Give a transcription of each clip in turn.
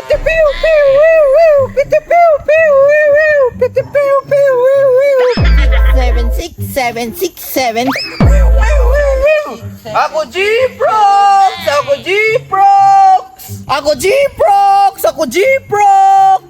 Piti piu piu wiu wiu. Piti piu piu wiu wiu. Piti piu piu wiu wiu. 7, 6, 7, 6, 7. Wiu wiu wiu wiu. Ako G-Prox! Ako G-Prox! Ako G-Prox! Ako G-Prox!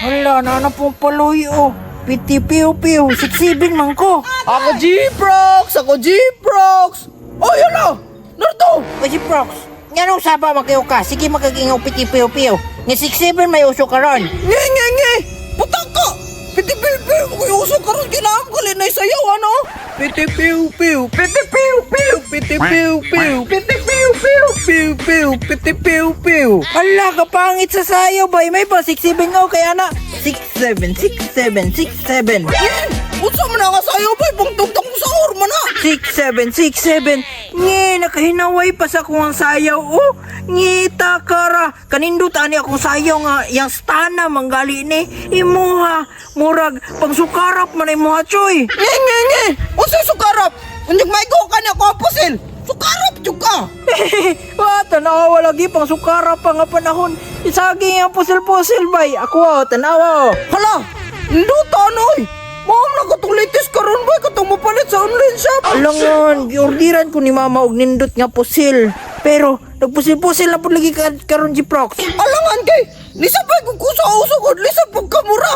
Hala, na pong paloy oh. Piti piu piu, 6-7 man ko. Ako G-Prox! Ako G-Prox! Oy, hala! Narto! O si Prox, nga nung saba makayo ka, sige makagingaw piti piu piu. Nga 6-7 may uso karon. Nge, nge, nge! Putak ka! Piti piu piu! Kuy uso karon kinaam gali na sayaw, ano? Piti piu piu! Piti piu piu! Piti piu piu! Piti piu piu! Piu piu! Piti piu piu! Hala, kapangit sa sayo bay. May pa 6-7 oh, kaya na. 6-7, 6-7, 6-7. Nge! Unsa man ang sayaw bay? Pangtugtong sa or man na! 6-7, 6-7. Nge, nakahinaway pa sa akong sayaw oh. Nge, takara. Kanindot ani akong sayaw nga, yang stana manggali ni. Imuha, murag, pangsukarap man imuha, choy. Nge, nge, nge! Unsa sukarap? Unyag may go ka na ako ang pusil! Sukarap jud ka! Wa, tanawa lagi, pangsukarap pa nga panahon. Isagi nga pusil-pusil, bay. Ako, oh, tanawa, oh. Hala! Nduta ano oy! Mao na katong latest karon bay katong mopalit sa online shop. Alangan, giordiran ko ni mama og nindot nga pusil. Pero, nagpusil-pusil na po lagi karon si Prox. Alangan kay nisabay ko kusa uso ko lisod pag kamura.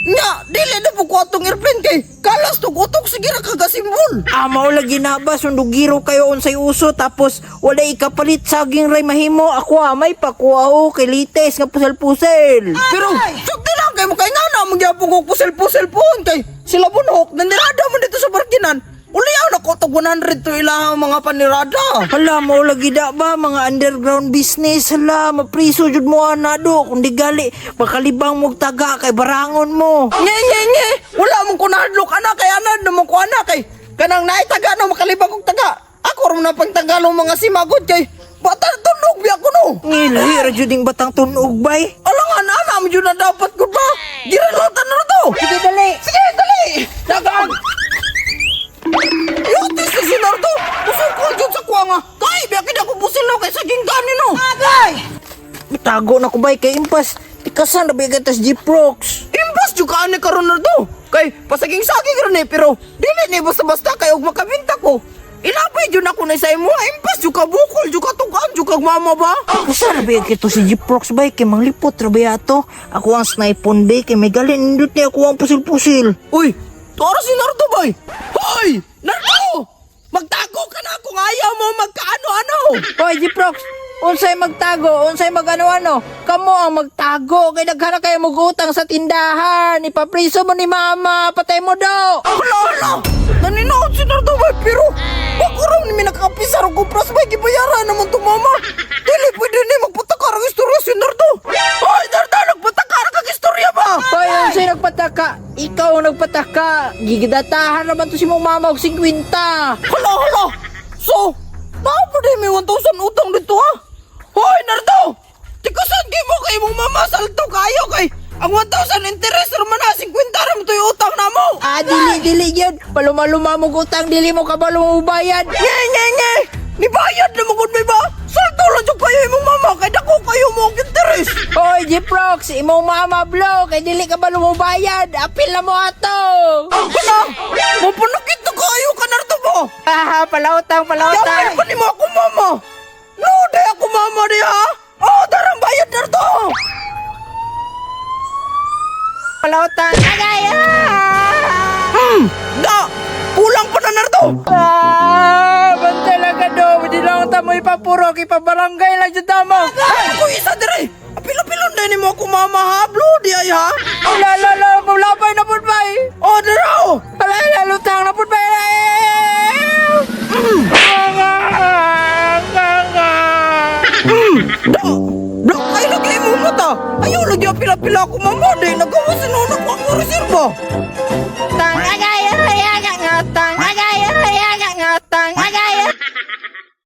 Nya, dili na po ko atong airplane kay kalas tug utok sige ra kagasimbol. Ah, mao lagi na ba sundugiro kayo unsay uso tapos wala ikapalit saging ray mahimo ako ah, may pakuha o kay lites nga pusil-pusil. Pero sugdi lang kay mo kay nga na magyapon ko pusel-pusel pohon kay sila bunhok nanirada man dito sa parkinan. Uliyaw na ko tog 100 to ilahang mga panirada. Hala, mao lagi da ba mga underground business hala, mapriso jud mo ana do kung di gali makalibang mo taga kay barangon mo. Nge nge nge, wala mong kunahadlok ana kay ana na mong kuana kay kanang naitaga na makalibang kog taga. Ako ra na pangtanggalong mga simagod kay bata tunog biya ko no. Ngilahi ra jud ning batang tunog bay. Alangan ana mo jud na dapat gud ba? Giralatan na to. Sige dali. Sige, dali. Dagan. Yotis na si Nardo. Kusog ko jud sa kuha nga. Kay biya kid ako busil no kay saging gani no. Agay. Tago na ko bay kay impas. Tikasan na ba tas G-Prox? Impas jud ka ani karon Nardo. Kay pasaging-saging ron eh pero dili ni basta-basta kay og makabinta ko. Ilapay jud ako na sa imo. Impas jud ka bukol jud ka tugaan jud kag mama ba? Usa ra ba kito si G-Prox bay kay manglipot ra ba ato? Ako ang snipon bay kay may gali nindot ni ako ang pusil-pusil. Uy, tuara si Nardo bay. Hoy, Nardo! Magtago ka na kung ayaw mo magkaano-ano. Hoy G-Prox, unsay magtago, unsay magano-ano? Kamo ang magtago kay daghan na kayo mogutang sa tindahan. Ipapriso mo ni mama, patay mo do. Hala, hala! Naninood si Nardo bay, pero bago raw ni minakapisar og kupras bay, gibayaran naman to mama. Dili pwede ni magpatakar ang istorya si Nardo. Hoy, Nardo, nagpatakar kag istorya ba? Hoy, unsay nagpataka? Ikaw ang nagpataka. Gigidatahan naman to si mong mama og 50. Hala, hala! So, naa pa din may 1,000 utang dito ha? Hoy, Nardo! Tikasan kay mo kay mong mama salto kayo kay ang 1,000 interest raman na 50 ra mo to'y utang na mo. Ah, dili dili yun. Paluma-luma mo utang, dili mo kabalo mo bayad. Nge, nge, nge! Nibayad na mo gud may ba? Salto lang jud kayo imong mama kay dako kayo mo og interest. Hoy, G-Prox, imong mama blo, kay dili ka ba lumubayad? Apil na mo ato. Hala! Mapanakit na kayo ka Nardo ba? Ah, palautang, palautang. Yapil pa nimo ako mama! No, di ako mama di ha? Oh, darang bayad Nardo! Palautang. Agay, ah! Da! Kulang pa na Nardo! Ah, bantay lang ka do. Hindi lang tamo ipapurok, ipabarangay lang dyan tamo. Ako isa dire! Apilo-pilon din nimo ako mama ha? Blo di ay ha? Ala, ala, ala, malapay na pud bay. Oh, daraw! Ala, ala, lutang na pud bay. Da! Da! Ay lagi mo mata! Ayaw lagi apila-pila ako mama di! Nagawa sinunog ko ang reserva! Tang, agay!